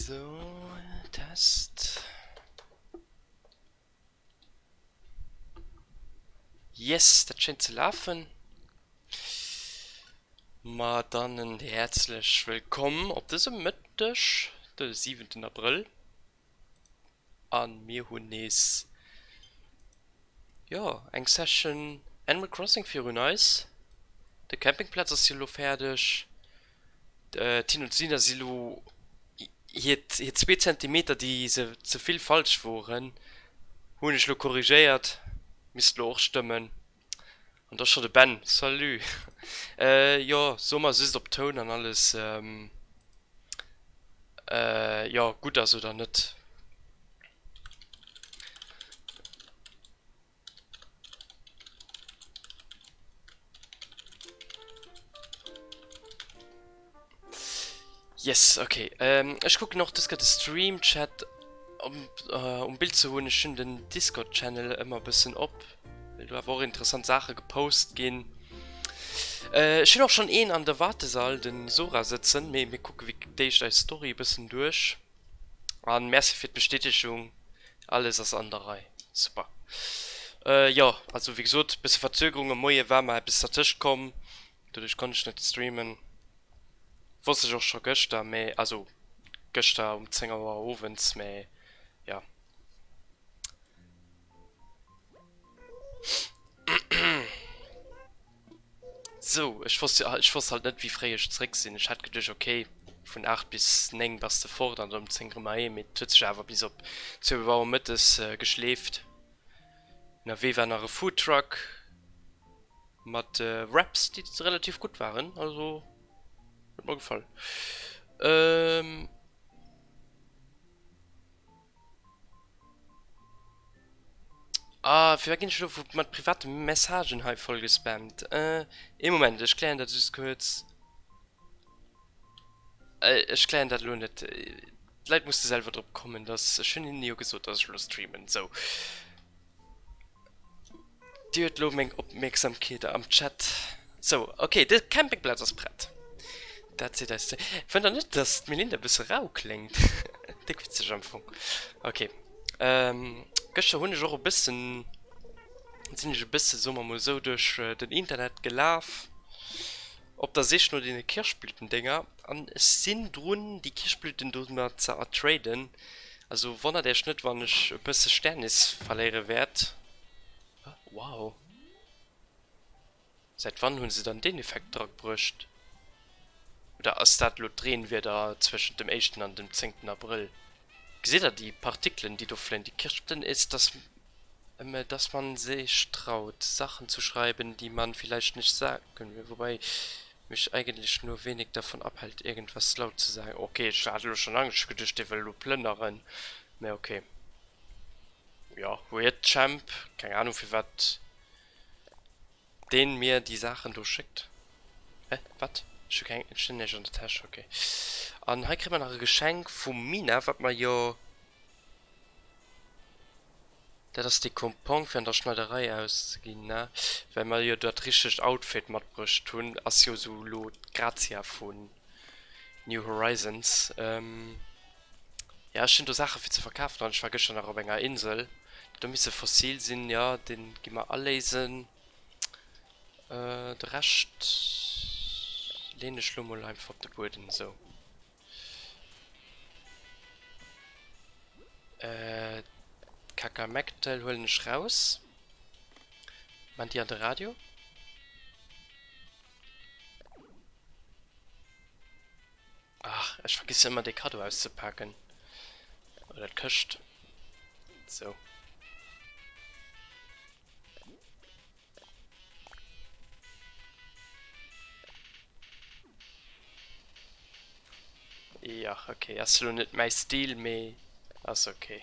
Sou, Test. Yes, dat schéint ze lafen. Ma dann en häerzlech wëllkomm op dësem Mëtteg, de siwenten Abrëll. An mir hunn nees, jo, eng Session Animal Crossing virun eis. De Campingplatz ass jo elo fäerdeg. D'Tine und d'Sina si lo hir zwee Zentimeter déi se ze vill falsch woren hunn ech lo korrigéiert, misst lo och stëmmen. An da scho de Ben, salut! Jo so mer just op Toun an alles jo gutt ass oder net. Yes, okay. Ähm, ech kucken och dës Kéier de Stream-Chat um, äh, um Bild ze hunn. Ech hunn den Discord-Channel ëmmer e bëssen op, well do awer och interessant Saache gepost ginn. Äh, ech hunn och schonn een an der Wartesall, den Sora, sëtzen, mee mir kucke wéi d'éischt eis Story e bëssen duerch. An Merci fir d'Bestätegung, alles ass an der Rei. Super. Jo, also wéi gesot, bësse Verzögerung am Moie war mer eppes dertëscht komm, doduerch konnt ech net streamen. Wosst ech och scho gëschter, mä also gëschter um 10 Auer owends, mä jo. Sou, ech wosst jo, ech wosst halt net wéi fréi ech zréck sinn. Ech hat geduecht, ok, vun 8 bis 9 bass de fort an dann um 10 rëm heiheem, mee et huet sech awer bis op 12 Auer mëttes geschleeft. Ënnerwee war nach e Foodtruck mat Wraps, déi relativ gutt waren, also huet mer gefall. Ah, firwat ginn ech elo vu mat private Messagen hei voll gespammt? Äh, ee Moment, ech klären dat just kuerz. Äh, ech klären dat elo net. D'Leit musse selwer drop kommen, dass, ech hunn hinne jo gesot, dass ech elo streamen. Sou. Dir huet elo meng Opmierksamkeet am Chat. Sou, ok, de Campingplaz ass prett. Dat seet eis. Fënnt der net, dass d'Melinda e bësse rau kléngt? Déck witzeg am Fong. Ok, gëschter hunn ech och e bëssen, sinn ech e bësse, soe mer mol esou, duerch den Internet gelaf op der Sich no deene Kirschblütendénger an ech sinn drun, déi Kirschblüten do mer ze ertraden. Also wonnert iech net, wann ech e bësse Sternis verléiere wäert. Wow. Säit wann hunn se dann deen Effekt dra bruecht? Oder ass dat elo d'Reenwieder zwëschent dem éischten an dem zéngten Abrëll? Gesitt der déi Partikelen déi do fléien? Die Kirschblüten ist, dass dass man sech traut Sachen zu schreiben, die man vielleicht nicht sagen will, wobei mich eigentlich nur wenig davon abhält irgendwas laut zu sagen. Ok, ech hat elo schon Angscht, ech hu geduecht dee wëll elo plënneren, mä ok. Jo, Weird Champ, keng Ahnung firwat deen mir déi Saachen do schéckt. Hä, wat? Ech hu keng, ech hunn näischt an der Täsch, ok. An hei kréie mer nach e Geschenk vum Mina, wat mer jo, dat ass dee Coupon fir an der Schneiderei auszeginn, ne? Well mer jo dat richtegt Outfit matbruecht hunn, ass jo sou elo d'Grazia vun New Horizons. Ja, ech hunn do Saache fir ze verkafen an ech war gëschter nach op enger Insel. Dat do misst e Fossil sinn, jo, dee gi mer aléisen. De Rescht leen ech lo mol einfach op de Bueden, esou. D'Kakamektel huelen ech raus. Maan déi an de Radio. Ach, ech vergissen ëmmer dee Cadeau auszepaken. Oder d'Këscht. Sou. Ja, okay. Ass lo net mäi Stil, mee ass okay.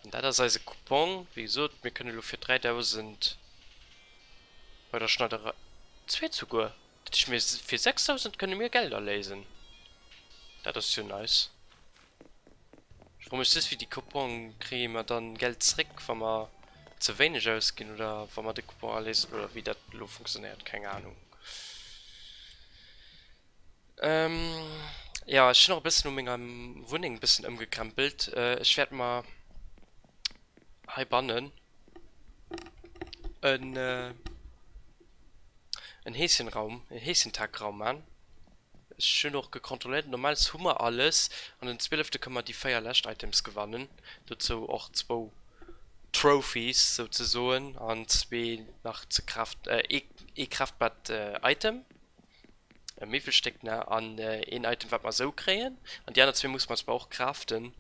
An dat ass eise Coupon. Wéi gesot, mir kënne lo fir 3.000 bei der Schneiderei, zweet souguer, dat heescht mir fir 6.000 kënne mir Geld aléisen. Dat ass jo nice. Ech froe mech just, wéi déi Coupon, kréie mer dann Geld zréck, wa mer ze wéineg ausginn oder wa mer de Coupon aléisen oder wéi dat elo funktionéiert, keng Ahnung. Jo, ech hunn och e bëssen u menger Wunneng e bëssen ëmgekrempelt. Ech wäert mer heibannen en en Heeschenraum, en Heeschentagraum man. Ech hunn och gekontrolléiert, normales hu mer alles. An den 12. kënne mer déi 4 lescht Items gewannen, dozou och zwou Trophies souzesoen an zwee nach ze craft, ee craftbart Item, e Miwwelstéck na an een Item wat mer esou kréien. An déi aner zwee musse mer zwar och craften,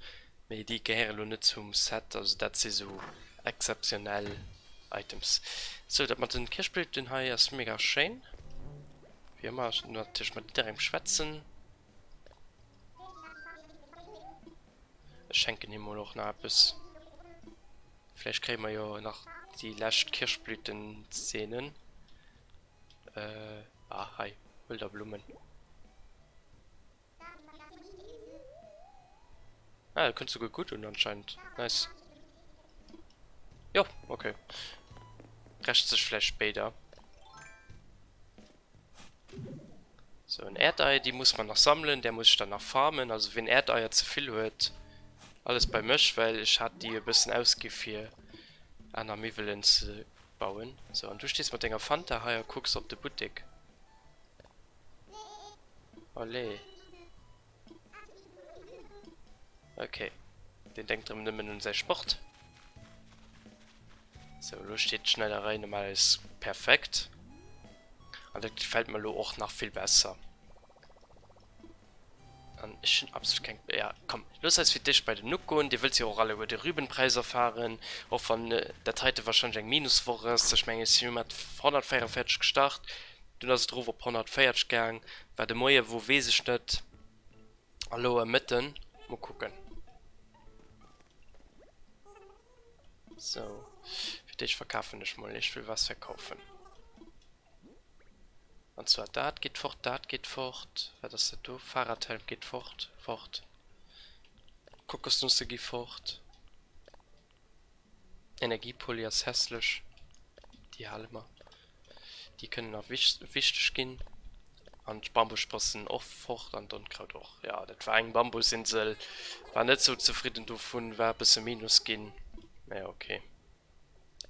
mee déi gehéiere lo net zum Set, also dat si sou exzeptionell Items. Sou, dat mat den Kirschblüten hei ass mega schéin. Wéi ëmmer natierlech mat jidderengem schwätzen. Ech schenken him mol och nach eppes. Vläicht kréie mer jo nach déi lescht Kirschblüten-Szenen. Äh, ah, hei, huel der Blummen. Ah, dat kënnt souguer gutt un anscheinend. Nice. Jo, okay. Rächt sech vläicht spéider. So, en Erdei, déi muss man nach sammelen, där muss ech dann nach farmen. Also wien Erdeier ze vill huet, alles bei mech, well ech hat déi e bëssen ausgi fir aner Miwwelen ze bauen. So, an du stees mat denger Fanta hei a kucks op de Buttek. Allez. Okay. Deen denkt erëm nëmmen un säi Sport. Sou, elo steet d'Schneiderei normalerweis perfekt. An dat gefält mer elo och nach vill besser. An ech hunn absolut keng... Ja, komm, looss eis fir d'éischt bei den Nook goen. Dir wëllt jo och alleguer de Rübenpräis erfahren, och wann dat heite wahrscheinlech eng Minuswoch ass. Ech mengen, ech si mat 144 gestart, dunn ass et erof op 140 gaang. Wat de Moie wor, weess ech net. A lo e Mëtten, mol kucken. Sou, fir d'éischt verkafen ech mol. Ech wëll was verkaufen. An zwar dat geet fort, dat geet fort. Wat ass dat do? Fahrradhelm geet fort, fort. Kokosnüsse gi fort. Energiepulli ass hässlech. Déi hale mer. Déi kënnen nach wichteg ginn. An d'Bambussprossen och fort an d'Onkraut och. Jo, dat war eng Bambusinsel. War net sou zefridden dovun. War e bësse Minus ginn. Mä ok.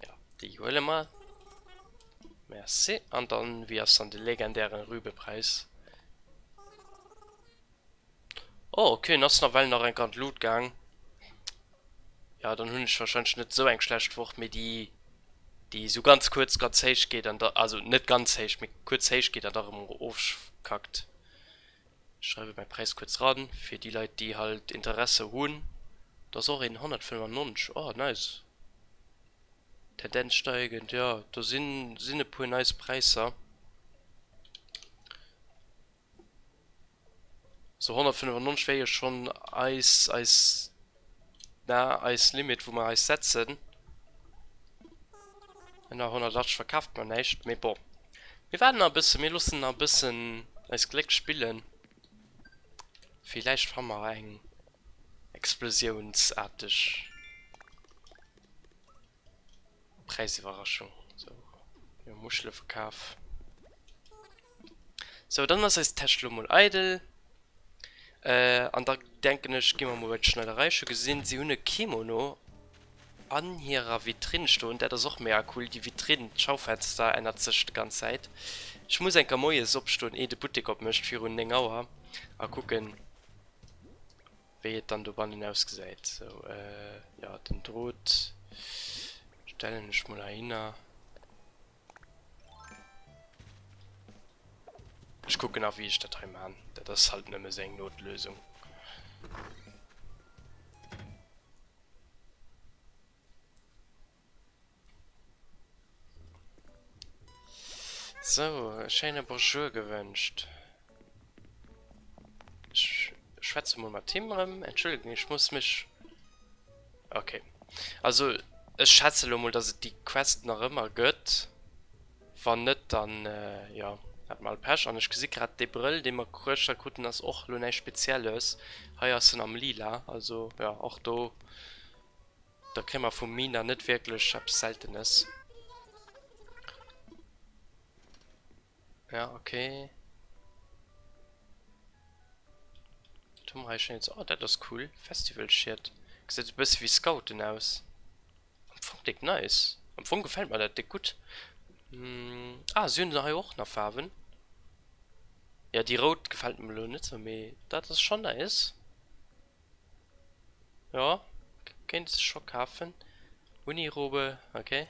Ja, déi huele mer. Merci. An dann, wéi ass dann de legendären Rübepräis? Oh, okay, en ass nawell nach enk an d'Lut gaang. Ja, dann hunn ech wahrscheinlech net esou eng schlecht Woch, mee déi, déi esou ganz kuerz ganz héich geet an da, also net ganz héich, mee kuerz héich geet an da erëm erofkackt. Ech schreiwe mäi Präis kuerz ran, fir déi Leit, déi halt Interesse hunn. Do ass och een 195, oh nice. Tendenz steigend, jo, do sinn sinn e puer nice Präisser. Sou 195 wär jo schonn eis eis na eis Limit, wou mer eis setzen. Ënner 180 verkaaft mer näischt, mee bon. Mir waarden nach e bëssen, mir loossen nach e bëssen eist Gléck spillen. Villäicht fanne mer eng explosiounsaarteg Präisiwwerraschung. Sou, jo, Muscheleverkaf. Sou, dann ass eis Täsch lo mol eidel. An da denken ech, gi mer mol bei d'Schneiderei. Ech hu gesinn, si hunn e Kimono an hirer Vitrinn stoen. Dat ass och mega cool, déi Vitrinn, d'Schaufenster ännert sech de ganz Zäit. Ech muss enker moies opstoen, eeh de Buttek opmécht, virun 9 Auer, a kucken, wéi et dann dobannen ausgesäit. Sou, jo, den Drot stellen ech mol heihinner. Ech kucken nach wéi ech dat hei maan. Dat ass halt nëmme sou eng Notlösung. Sou, e schéine Bonjour gewënscht. Ech schwätze mol mat him erëm. Entschuldigung, ech muss mech... Ok. Also, ech schätze lo mol, dass et déi Quest nach ëmmer gëtt. Wann net, dann, jo, hat mer all Pech. An ech gesi grad, dee Brëll, dee mer gëschter kruten, ass och lo näischt Spezielles. Hei ass en am Lila, also, jo, och do... Da kréie mer vum Mina net wierklech eppes Seltenes. Ja, okay. Wat hu mer hei Schéines? Oh, dat ass cool. Festivalshirt. Gesäit e bësse wéi Scouten aus. Am Fong déck nice. Am Fong gefält mer dat déck gutt. Ah, si hunn hei och nach Faarwen. Jo, déi rout gefält mer elo net sou, mee dat ass schonn nice. Jo, kéint ech scho kafen. Unirobe, okay.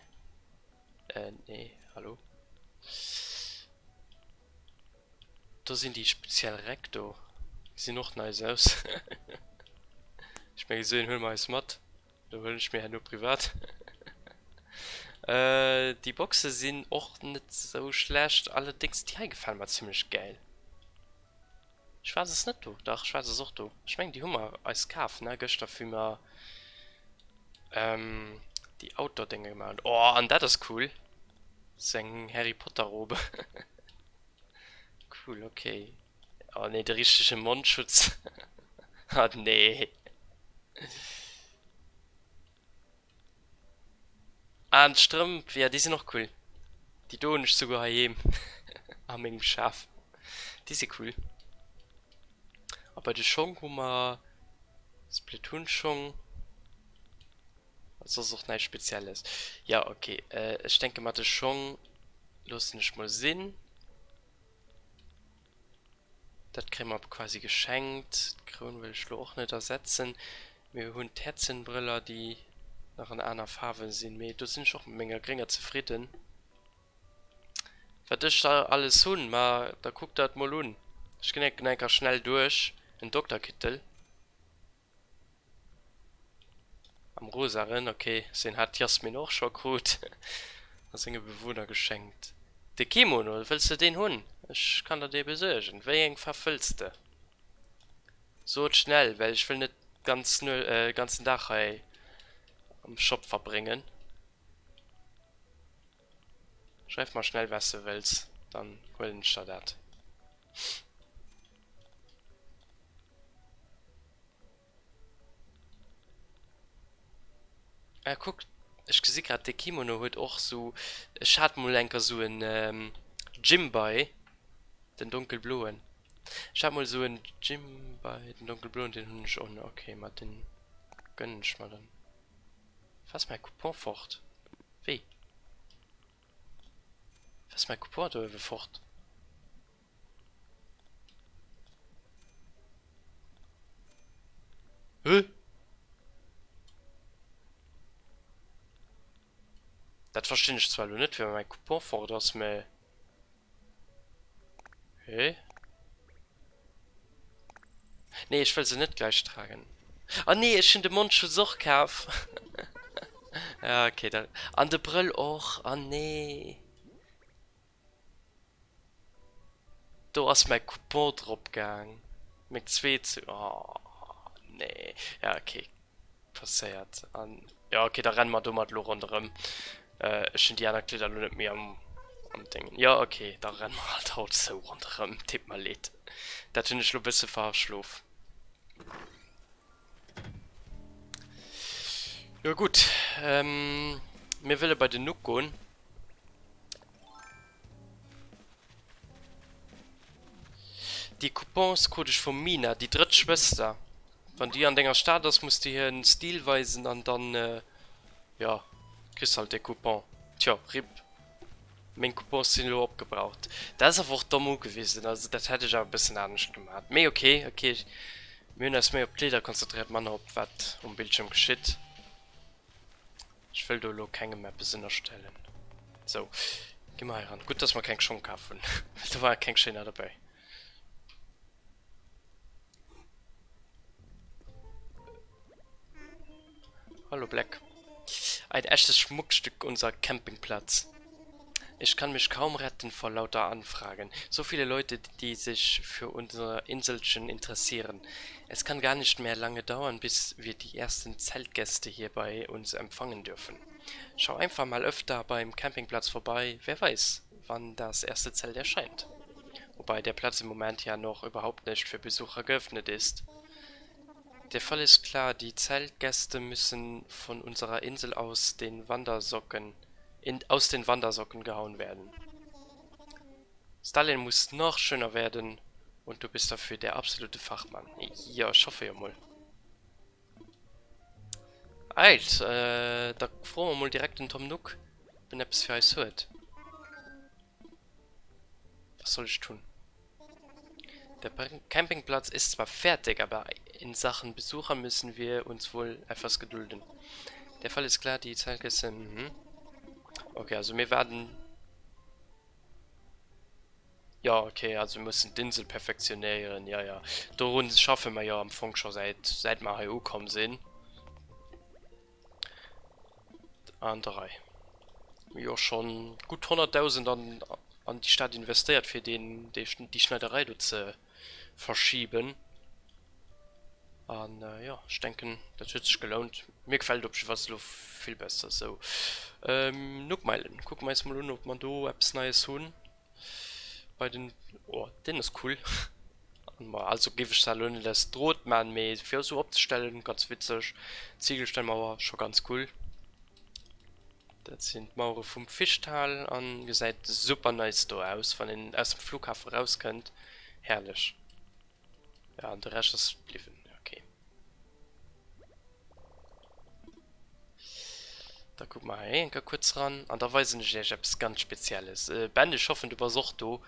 Äh, nee, hallo. Do sinn déi speziell Räck do. Gesinn och nice aus. Ech mengen, esou een huele mer eis mat. Do huelen ech mir herno privat. Äh, déi Boxe sinn och net sou schlecht. Allerdéngs, déi hei gefale mer zimmlech gäil. Schwaarz ass net do. Dach, schwaarz ass och do. Ech mengen, déi hu mer eis kaf, ne, gëschter, wéi mer ähm, déi Outdoor-Dénge gemaach hunn. Oh, an dat ass cool. Sou eng Harry Potter-Robe. Cool, okay. Oh nee, de richtege Mondschutz. Ah nee. Ah, an d'Strëmp, ja, déi sinn och cool. Déi do hunn ech souguer heiheem a mengem Schaf. Déi si cool. A bei de Schong hu mer Splatoon-Schong. Soss och näischt Spezielles. Ja, okay. Ech denke mat de Schong loossen ech mol sinn. Dat kréie mer quasi geschenkt. D'Kroun wëll ech lo och net ersetzen. Mir hunn d'Häerzenbrëller, déi nach an aner Faarwe sinn, mee do sinn ech och mat menger grénger zefridden. Wat ech da alles hunn, ma da kuckt der et mol un. Ech ginn enk enker schnell duerch. En Dokterkittel. Am rosaren, ok, seen hat d'Yasmine och scho krut a senge Bewunner geschenkt. De Kimono, wëlls de deen hunn? Ech kann der dee besuergen. Wéi eng Faarf wëlls de? So et schnell, well ech wëll net d'ganz ganzen Dag hei am Shop verbréngen. Schreif mer schnell wat s de wëlls, dann huelen ech der dat. Ah kuck, ech gesi grad de Kimono huet och sou, ech hat mol enker sou en Jimbei, den donkelbloen, ech hat mol sou en Jimbei, den donkelbloen, deen hunn ech och nach, ok, ma deen gönnen ech mer dann. Wat ass mäi Coupon fort? Wéi? Wat ass mäi Coupon do uewe fort? Hä? Dat verstinn ech zwar elo net, firwat mäi Coupon fort ass, mä Hä? Nee, ech wëll se net gleich tragen. Ah nee, ech hunn de Mondschutz och kaf. Ja, okay, dat an de Brëll och. Ah nee. Do ass mäi Coupon drop gaang. Meng zweet. Oh nee. Ja okay. Passéiert. An ja okay, da renne mer domat elo ronderëm. Ech hunn déi aner Kleeder elo net méi am am Déngen. Jo okay, da renne mer halt haut sou ronderëm. Deet mer leed. Dat hunn ech elo bësse verschlof. Jo gutt. Mir wëlle bei den Nook goen. Déi Coupons krut ech vum Mina, déi drëtt Schwëster. Wann déi an denger Stad ass, muss de hir en Stil weisen an dann, jo, kriss halt dee Coupon. Tjo, rip. Meng Coupons sinn elo opgebraucht. Dat ass awer och domm ugewisen, also dat hätt ech awer e bëssen anescht gemat. Mee ok, ok, mir hunn eis méi op d'Kleeder konzentréiert, manner op wat um Bildschierm geschitt. Ech wëll do elo kengem eppes ënnerstellen. Sou, gi mer hei eran. Gutt, dass mer keng Schong kaf hunn, well do ware keng schéiner derbäi. Hallo Black. Ein echtes Schmuckstück unser Campingplatz. Ich kann mich kaum retten vor lauter Anfragen. So viele Leute, die sich für unser Inselchen interessieren. Es kann gar nicht mehr lange dauern, bis wir die ersten Zeltgäste hier bei uns empfangen dürfen. Schau einfach mal öfter beim Campingplatz vorbei, wer weiß, wann das erste Zelt erscheint. Wobei der Platz im Moment ja noch überhaupt nicht für Besucher geöffnet ist. Der Fall ist klar, die Zeltgäste müssen von unserer Insel aus den Wandersocken in aus den Wandersocken gehauen werden. Stalin muss noch schöner werden. Und du bist dafür der absolute Fachmann. Jo, ech hoffe jo mol. Alt, da froe mer mol direkt den Tom Nook, ob en eppes fir eis huet. Was soll ich tun? Der Campingplatz ist zwar fertig, aber in Sachen Besucher müssen wir uns wohl etwas gedulden. Der Fall ist klar, die Zeltgäste, mhm. Okay, also mir waarden. Jo, ok, also mir mussen d'Insel perfektionéieren, jo jo, dorun schaffe mer jo am Fong scho säit säit mer hei ukomm sinn. An der Rei. Mir hu jo schonn gutt 100.000 an an déi Stad investéiert fir deen déi déi Schneiderei do ze verschiben. An jo, ech denken dat huet sech gelount. Mir gefält et op jiddwer Fall elo vill besser esou. Nookmeilen, kucke mer eis mol un ob mer do eppes Neies hunn. Bei den oh deen ass cool. Also géif ech zwar elo net aus Drot man, mee fir esou opzestellen ganz witzeg. Ziegelsteinmauer scho ganz cool. Dat sinn d'Mauere vum Fischtal an gesäit super nice do aus wann een aus dem Flughafen rauskënnt. Herrlech. Ja an de Rescht ass bliwwen, okay. Da kucke mer hei eng Kéier kuerz ran an da weisen ech iech eppes ganz Spezielles. Ben, ech hoffen du bass och do.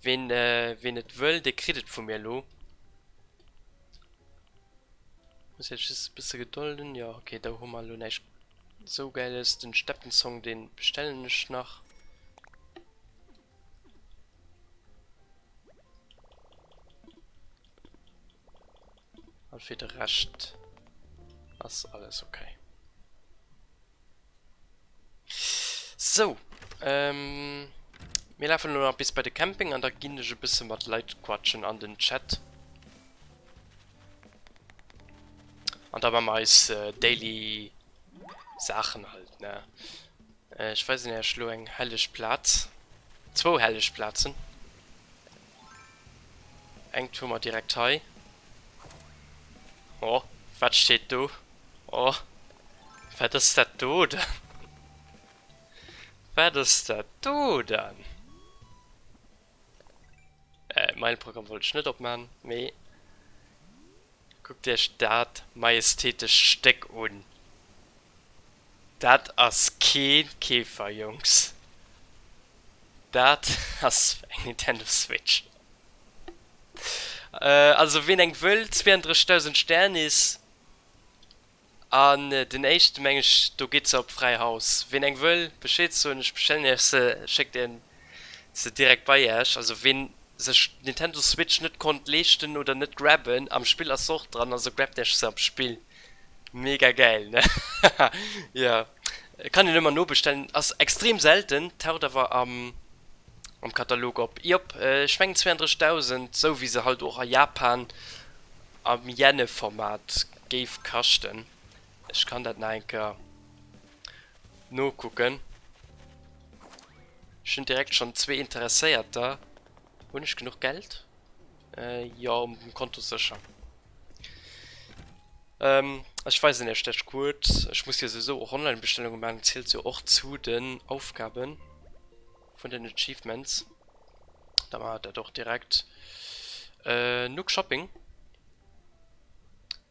Ween, ween et wëll, dee kritt et vu mir elo. Muss iech just e bësse gedolden. Jo, okay, do hu mer elo näischt esou Gäiles. Den Steppensong, dee bestellen ech nach. An fir de Rescht ass alles okay. Sou, ähm, mir lafen elo nach bis bei de Camping an da ginn ech e bësse mat Leit quatschen an den Chat. An da maache mer eis daily Saachen halt, ne? Ech weisen Iech elo eng helleg Plaz, zwou helleg Plazen. Engt hu mer direkt hei. Oh, wat steet do? Oh, wat ass dat do dann? Wat ass dat do dann? Äh, Mailprogramm wollt ech net opman, mee kuckt iech dat majestätescht Stéck un. Dat ass kee Käfer, Jungs. Dat ass eng Nintendo Switch. Also ween eng wëll, 32.000 Sternis an den éischten meng ech, do geet se op fräi Haus. Ween eng wëll, Bescheed soen, ech bestellen iech se, schéckt een se direkt bei iech. Also ween sech d'Nintendo Switch net konnt leeschten oder net grabben, am Spill ass se och dran, also grabbt iech se am Spill. Mega gäil ne? Jo, kann een ëmmer nobestellen, ass extrem selten, taucht awer am am Katalog op. Jop, ech mengen 32.000, sou wéi se halt och a Japan am Yenne-Format géif kaschten. Ech kann dat nach eng Kéier nokucken. Ech hunn direkt schonn zwee Interesséierter. Hunn ech genuch Geld? Jo, um Konto sécher. Ech weisen iech dat kuerz. Ech muss jo souwisou och Online-Bestellunge maachen, zielt jo och zu den Aufgaben vun den Achievements. Da maache mer dat och direkt. Nook Shopping.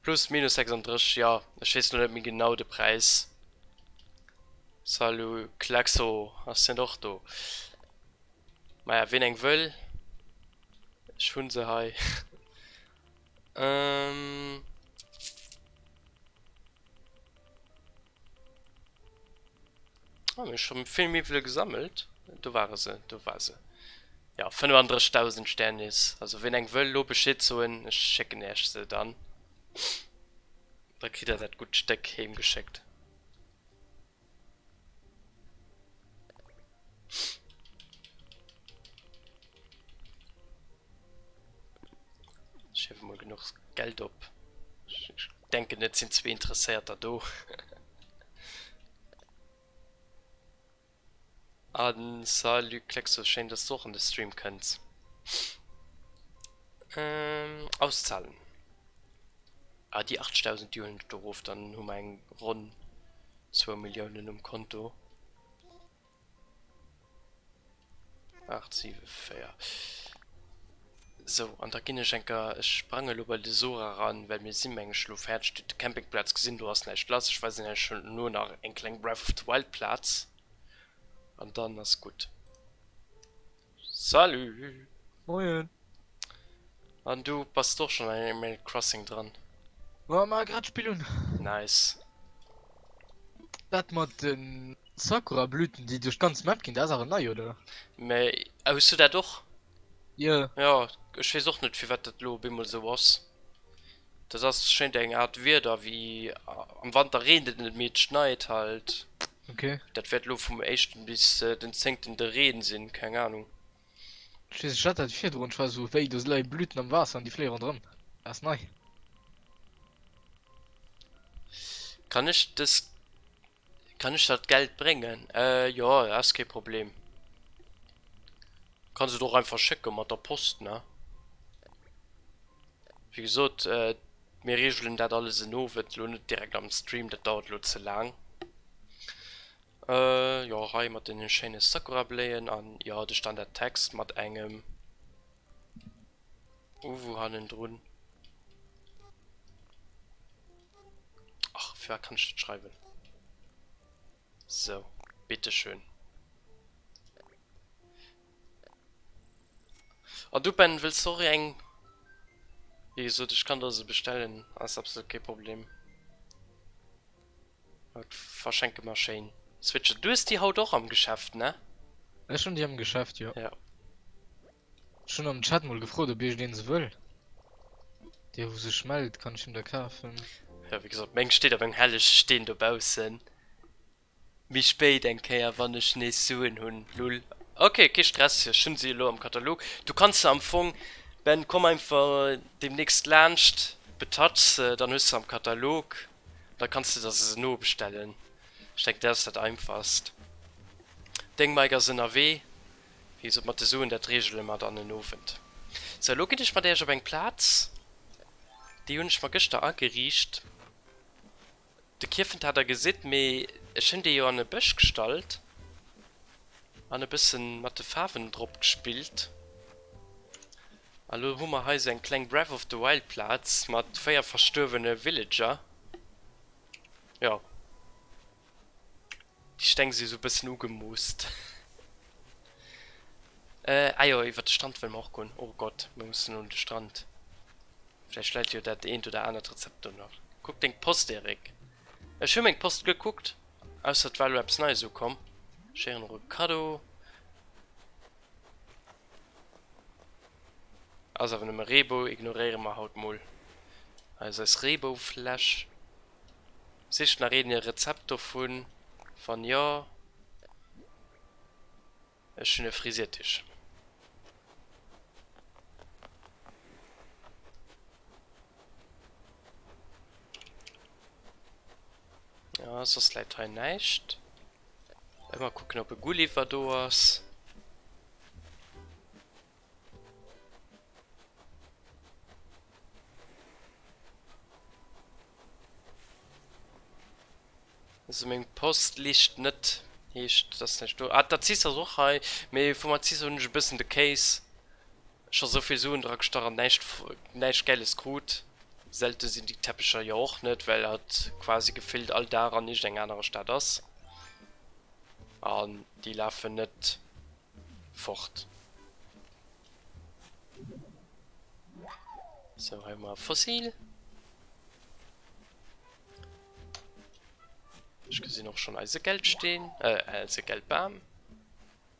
Plus minus 36, jo, ech weess lo net méi genau de Präis. Salut Klaxo, ass den och do? Maja, ween eng wëll, ech hunn se hei. Ähm. Ah, mir hu scho vill Miwwele gesammelt. Do ware se, do war se. Ja, 35.000 Sternis. Also ween eng wëll, lo Bescheed soen, ech schécken iech se dann. Da kritt der dat gutt Stéck heemgeschéckt. Ech hiewe mol genuch Geld op. Ech denken et sinn zwee Interesséierter do. An salut Klexo, schéin dass du och an de Stream kënns. Ähm, auszahlen. Ah, déi 80.000 déi huelen ech do erof, dann hu mer eng ronn zwou Milliounen um Konto. 8, 7, 4. Sou, an da ginn ech enker, ech sprange elo bei de Sora ran, well mir si meng ech elo fäerdeg. Dir hutt de Campingplaz gesinn, do ass näischt lass. Ech weisen iech elo nach eng kleng Breath of the Wild Plaz an dann ass gutt. Salut! Moien! An du bass och schonn an Animal Crossing dran? Ma ma grad d'Spill un. Nice. Dat mat den Sakura-Blüten déi duerch d'ganz Map ginn, dat ass awer nei, oder? Mä hues du dat och? Jo. Jo, ech weess och net firwat dat elo op eemol esou ass. Dat ass schéint eng Art Wieder wéi am Wanter reent et net mee et schneit halt. Ok. Dat wäert elo vum éischten bis den zéngten de Reen sinn, keng Ahnung. Ech weess, ech hat dat virdrun, ech war esou, wéi, do leie Blüten am Waasser an déi fléie ronderëm. Dat ass nei. Kann ech dës, kann ech dat Geld bréngen? Äh, jo, ass kee Problem. Kanns et och einfach schécke mat der Post, ne? Wéi gesot, mir reegelen dat alles en Owend, elo net direkt am Stream, dat dauert elo ze laang. Jo, hei mat den schéine Sakura-Bléien an jo, de Standard-Text mat engem Uwu hannendrun. Ach, firwat kann ech net schreiwen? Sou, bitteschön. An du Ben, wëlls du och eng? Wéi gesot, ech kann der se bestellen, ass absolut kee Problem. Haut verschenke mer schéin Switchen. Du hues déi haut och am Geschäft, ne? Ech hunn déi am Geschäft, jo. Ja. Ech hunn am Chat mol gefrot, ob iergendeen se wëll. Dee wou sech mellt, kann ech him der kafen. Jo, wéi gesot, meng steet op engem hellege Steen dobaussen. Méi spéit eng Kéier wann ech nees Suen hunn lul. Ok, kee Stress, ech hunn se elo am Katalog. Du kanns se am Fong, Ben, komm einfach demnächst laanscht, betatsch se, dann hues se am Katalog, da kanns de der se nobestellen. Ech denken dat ass dat einfachst. Deng Mike ass ënnerwee, wéi gesot mat de Suen, dat reegele mer dann en Owend. Sou, elo ginn ech mat Iech op eng Plaz, déi hunn ech mer gëschter ageriicht. De Kierfent hat der gesitt, mee ech hunn dee jo an e Bësch gestallt an e bëssen mat de Faarwen drop gespillt. A lo hu mer hei sou eng kleng Breath of the Wild Plaz mat 4 verstuerwene Villager. Jo, déi Steng si sou e bëssen ugemoosst. Ah jo, iwwer de Strand wëlle mer och goen. Oh Gott, mir mussen un de Strand. Vläicht läit jo dat eent oder anert Rezept do nach. Kuck deng Post, Eric. Ech hu meng Post gekuckt, ausser et war elo eppes Neies ukomm. Ech héieren och e Kaddo. Ass awer nëmme Reebou, ignoréiere mer haut mol. Hei ass eis Reeboufläsch. Sicht nach een e Rezept dovun? Wann jo. Ech hunn e Frisiertisch. Ja, soss läit hei näischt. Ëmmer kucken, ob e Gulliver do ass. Also meng Post liicht net, heescht et ass näischt do. Ah d'Aziz ass och hei, mee vum Aziz hunn ech e bëssen de Kéis. Scho souvill Suen dra gestach an näischt näischt Gäiles krut. Selte sinn déi Teppecher jo och net, well hatt quasi gefillt all Dag an iergendeng anerer Stad ass. An déi lafen net fort. Sou, hei hu mer e Fossil. Ech gesinn och schonn eise Geldsteen, äh, eise Geldbam.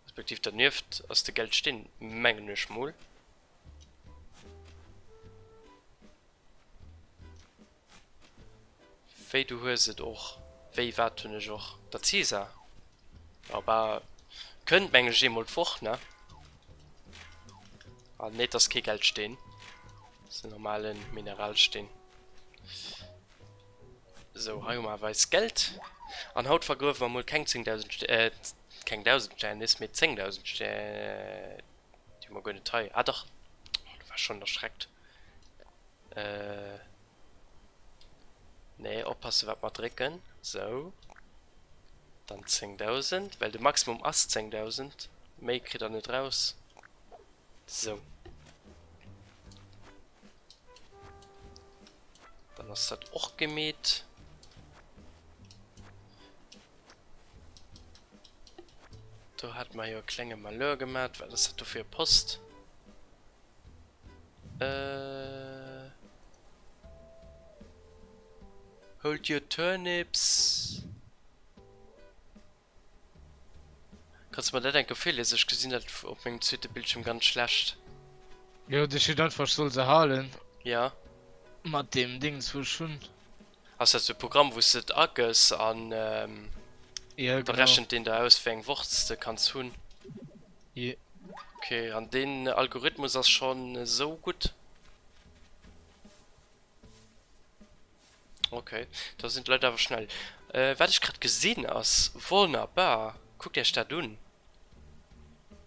Respektiv dernieft ass de Geldsteen, mengen ech mol. Wéi du hues et och. Wéi wat hunn ech och? Der Cesar? Jo bah, kënnt mengen ech eemol d'Woch, ne? Ah nee, et ass kee Geldsteen, et ass en normale Mineralsteen. Sou, hei hu mer awer eist Geld. An haut vergruewe mer mol keng 10.000, äh, keng 1.000 Sternis, mee 10.000 Ster, déi hu mer guer net hei. Ah dach, oh, do war ech schonn erschreckt. Äh, nee, oppassen wat mer drécken. Sou, dann 10.000, well de Maximum ass 10.000, méi kritt der net raus. Sou. ass dat och gemeet. Do hate mer jo e klenge Malheur gemat. Wat ass dat do fir e Post? Äh. Hold your turnips. Kanns de mer dat enke virliesen? Ech gesinn dat op mengem zweete Bildschirm ganz schlecht. Jo, do steet einfach, ech soll se halen. Ja. Mat deem Dings, wou ech hunn. Ass dat sou e Programm, wou s de et agëss an Ja, da genau. rechent deen der aus, wéi eng Woch s de kanns hunn? Je. Ok, an deen Algorithmus ass schonn esou gutt? Ok, da sinn d'Leit awer schnell. Wat ech grad gesinn ass wonnerbar! Kuckt iech dat un!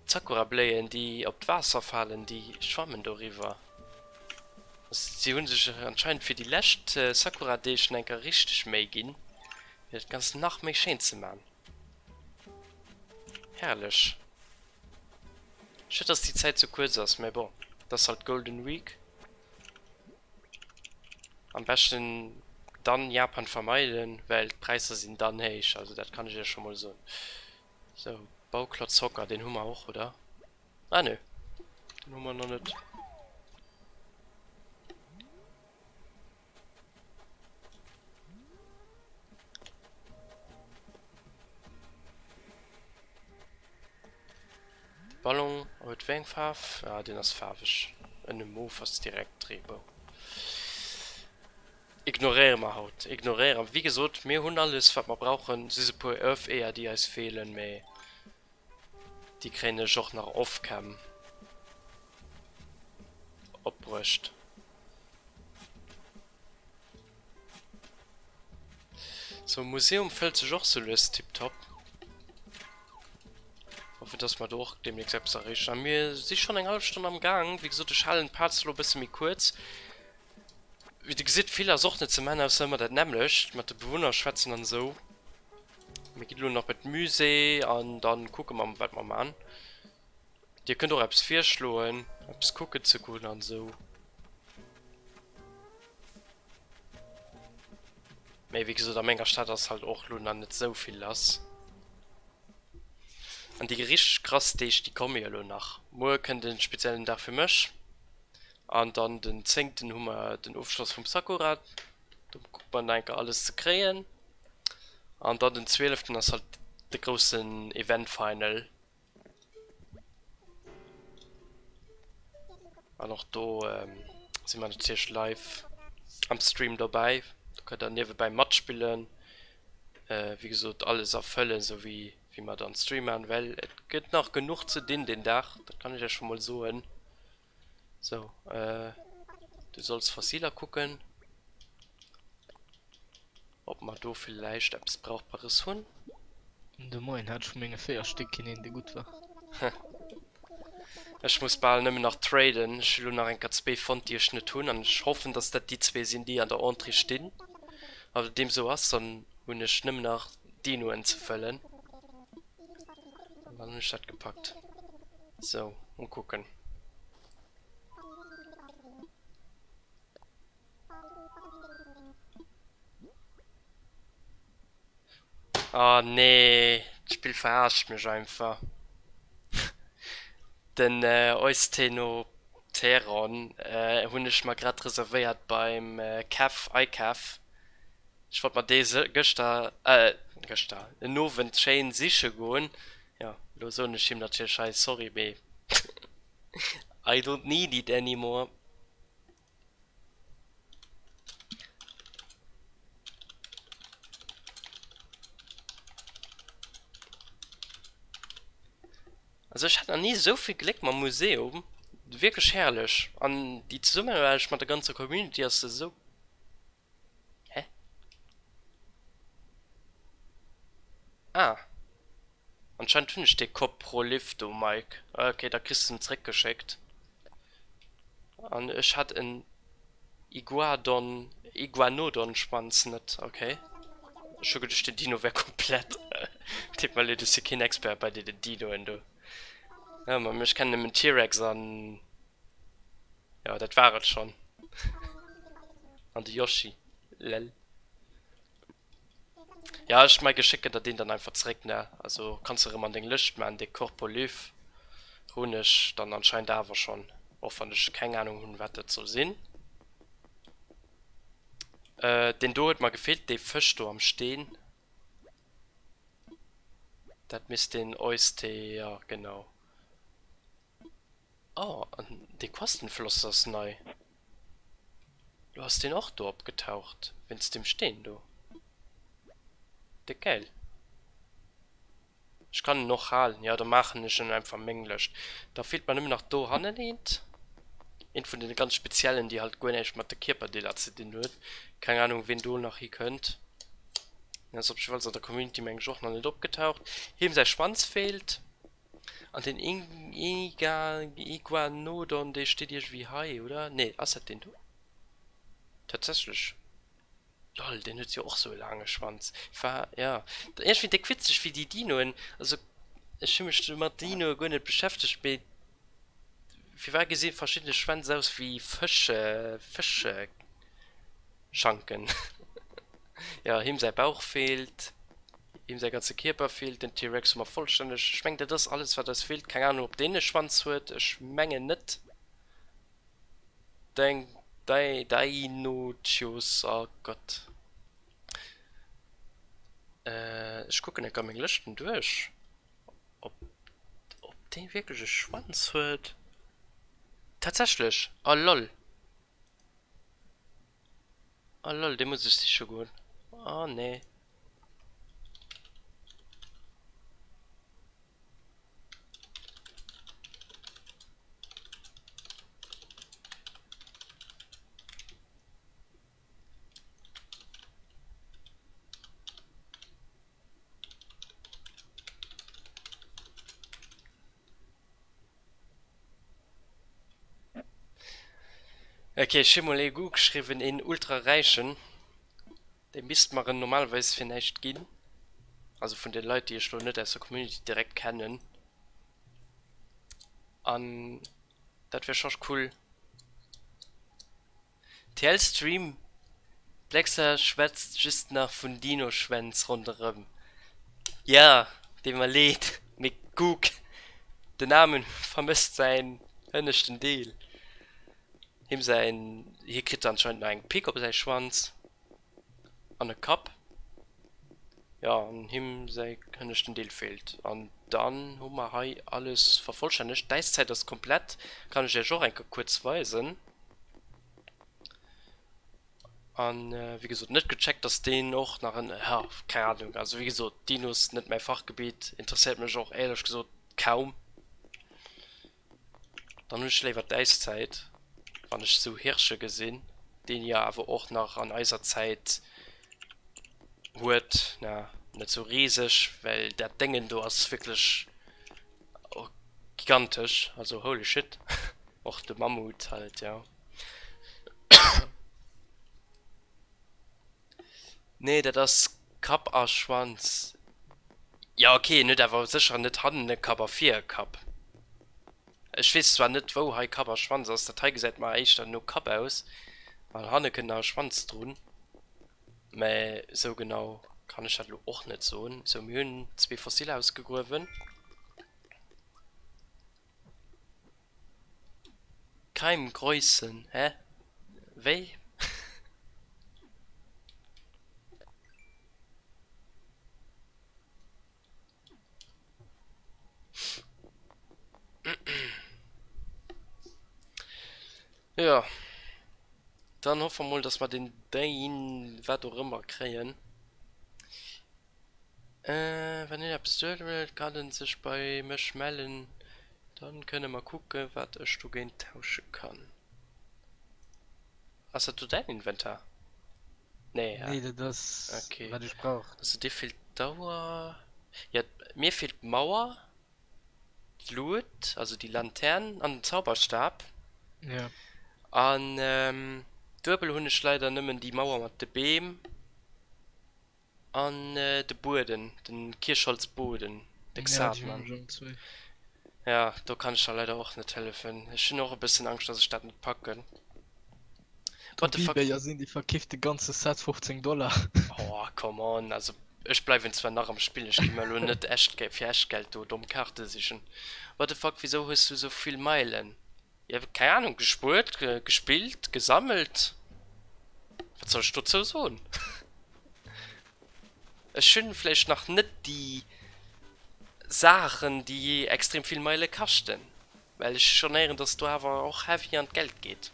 D'Sakurabléien déi op d'Waasser falen, déi schwammen doriwwer. Si hunn sech anscheinend fir déi lescht Sakura-Deeg nach eng Kéier richteg Méi ginn, fir dat Ganzt nach méi schéin ze man. Herrlech! Schued dass déi Zäit sou kuerz ass, mä bon, et ass halt d'Golden Week. Am beschten dann Japan vermeiden, well d'Präisser sinn dann héich, also dat kann ech iech scho mol soen. Sou, Bauklotz Hocker, deen hu mer och, oder? Ah nö, den hu mer nach net. De Ballon huet wéi eng Faarf? Ah, deen ass faarweg. Ënne mof ass direkt Reebou. Ignoréiere mer haut, ignoréiere. Wéi gesot, mir hunn alles, wat mer brauchen. Just e puer Earth-Eeër, déi eis feelen, mee déi kréien ech och nach off-cam opbruecht. Sou, Museum fëllt sech och sou lues tiptop. Hoffen dass mer do och demnächst eppes erreechen. A mir si schonn eng hallef Stonn am Gaang. Wéi gesot, ech halen d'Parts elo e bësse méi kuerz. Wéi der gesitt, vill ass och net ze man, ausser ëmmer dat nämmlecht mat de Bewunner schwätzen an esou. Mir ginn elo nach bei d'Musée an dann kucke mer wat mer man. Dir kënnt och eppes virschloen, eppes kucken ze goen an esou. Mee wéi gesot, a menger Stad ass halt och lo nach net esou vill lass. An déi richteg krass Deeg, déi komme jo lo nach. Muer kënnt e speziellen Dag fir mech. An dann den zéngten hu mer den Ofschloss vum Sakura. Do kucke mer nach eng Kéier alles ze kréien. An dann den zwieleften ass halt de groussen Event Final. An och do si mer natierlech live am Stream dobäi. Do kënnt der niewebäi matspillen. Wéi gesot alles erfëllen, sou wéi wéi mer dann Stream maachen, well et gëtt nach genuch ze dinn deen Dag, dat kann ech iech scho mol soen. Sou, du solls Fossiler kucken. Ob mer do villäicht eppes Brauchbares hunn? De Moien hat ech vu menge 4 Stéck keen een dee gutt war. Ech muss bal nëmmen nach traden. Ech hu lo nach enker zwee fonnt déi ech net hunn an ech hoffen dass dat déi zwee sinn déi an der Entrée stinn. A wann deem sou ass, dann hunn ech nëmmen nach Dinoen ze fëllen an dann hunn ech dat gepackt. Sou, mol kucken. Oh nee, d'Spill veraarscht mech einfach. Den Eusthenopteron hunn ech mer grad reservéiert beim Kev, iKev. Ech wollt mer dee gëschter, gëschter, en Owend schéin siche goen. Jo, elo soen ech him natierlech hei sorry, mee I don't need it anymore. Also ech hat nach ni esou vill Gléck mam Museum, wierklech herrlech an déi Zesummenaarbecht mat der ganzer Community ass esou. Hä? Ah. Anscheinend hunn ech dee Koprolith do, Mike. Ah, ok, da kriss de en zréckgeschéckt. An ech hat en Iguadon, Iguanodon-Schwanz net. Ok. Ech hu geduecht, den Dino wär komplett. Deet mer leed, ech si keen Expert bei deenen Dinoen do. Ja, ma ech kennen nëmmen T-Rex an. Jo, dat war et schonn. An de Yoshi. Lel. Ja, ech menge schécken der deen dann einfach zeréck, ne? Also kanns de erëm an deng Lëscht man, dee Corpolyph hunn ech dann anscheinend awer schonn, och wann ech keng Ahnung hunn wat dat soll sinn. Deen do huet mer gefeelt, dee Fësch do am Steen. Dat misst deen Euste, jo genau. Oh, an dee Quastenflosser ass nei. Lo ass deen och do opgetaucht, wéinst deem Steen do. Déck gäil. Ech kann en och halen. Jo, da maachen ech en einfach meng Lëscht. Da feelt mer nëmmen nach dohannen eent. Eent vun deene ganz speziellen, déi halt guer näischt mat de Kierperdeeler ze dinn huet. Keng Ahnung, ween do nach hikënnt. Deen ass op jiddefalls an der Community, meng ech, och nach net opgetaucht. Him säi Schwanz feelt. An den Iguanodon, dee steet iergendwéi hei, oder? Nee, ass dat deen do? Tatsächlech. Lol, deen huet jo och sou e laange Schwanz. War, ja. Iergendwéi déck witzeg, wéi déi Dinoen, also ech hu mech mat Dinoe guer net beschäftegt, mee firwat gesi verschidde Schwänz aus wéi Fësch, Fëschschanken? Jo, him säi Bauch feelt. Him säi ganze Kierper feelt, den T-Rex hu mer vollstänneg. Ech mengen dat ass alles wat eis feelt. Keng Ahnung op deen e Schwanz huet, ech mengen net. Deng Deinonychus, oh Gott. Ech kucken enker meng Lëschten duerch, ob ob dee wierklech e Schwanz huet. Tatsächlech, oh lol. Oh lol, dee muss ech siche goen. Oh nee. Ok, ech hu mol ee ugeschriwwen, een Ultraräichen, dee misst mer en normalerweis fir näischt ginn, also vun de Leit déi ech lo net aus der Community direkt kennen, an dat wär scho cool. TL Stream, Blexer schwätzt just nach vun Dinoschwänz ronderëm. Ja, deet mer leed, mee kuck, den Aarmen vermësst säin hënneschten Deel. Him säin, hie kritt anscheinend nach eng Pick op säi Schwanz an e Kapp. Jo, an him säi hënneschten Deel feelt. An dann hu mer hei alles vervollstännegt. D'Äiszäit ass komplett, kann ech iech och eng Kéier kuerz weisen. An wéi gesot net gecheckt dass deen och nach en, ha keng Ahnung, also wéi gesot Dinos net mäi Fachgebiet, interesséiert mech och éierlech gesot kaum. Dann hunn ech léiwer d'Äiszäit, wann ech sou Hirsche gesinn, deen jo awer och nach an eiser Zäit huet, na net sou riseg, well dat Déngen do ass wierklech gigantesch, also holy shit, och de Mammut halt, jo. Nee, dat ass Kapp a Schwanz. Jo ok, en huet awer sécher net hannen e Kapp a vir e Kapp. Ech weess zwar net wou hei Kapp a Schwanz ass, dat hei gesäit mer éischter no Kapp aus an hanne kënnt nach e Schwanz drun, mä esou genau kann ech dat elo och net soen. Sou, mir hunn zwee Fossiller ausgegruewen. Keimgreussen, hä? Wéi? Jo, dann hoffe mer mol, dass mer den Dane, wat och ëmmer, kréien. Wann een eppes duer huet, kann en sech bei mech mellen, dann kënne mer kucken, wat ech dogéint tausche kann. Ass dat do däin Inventar? Nee, Nee, dat ass okay. wat ech brauch. Also dir feelt d'Auer, jo mir feelt d'Mauer, d'Luut, also déi Lantern an den Zauberstab. Ja. An duebel hunn ech leider nëmmen déi Mauer mat de Beem. An de Bueden, den Kierchholzboden, de Xatmann. Ja, do kann ech der leider och net hëllefen. Ech hunn och e bëssen Angscht, dass ech dat net packen. What Op the fuck? Ebay ass een, dee verkeeft de ganze Set 15 Dollar. Oh, come on. Also, ech bleiwen zwar nach am Spill, ech gi mer elo net echt fir echt Geld do domm Kaarte sichen. What the fuck, wisou hues du sou vill Meilen? Jo, keng Ahnung, gespuert, gespillt, gesammelt. Wat soll ech dozou soen? Ech hunn vläicht nach net déi Saachen, déi extrem vill Meile kaschten, well ech schonn héieren, dass do awer och heavy an d'Geld geet.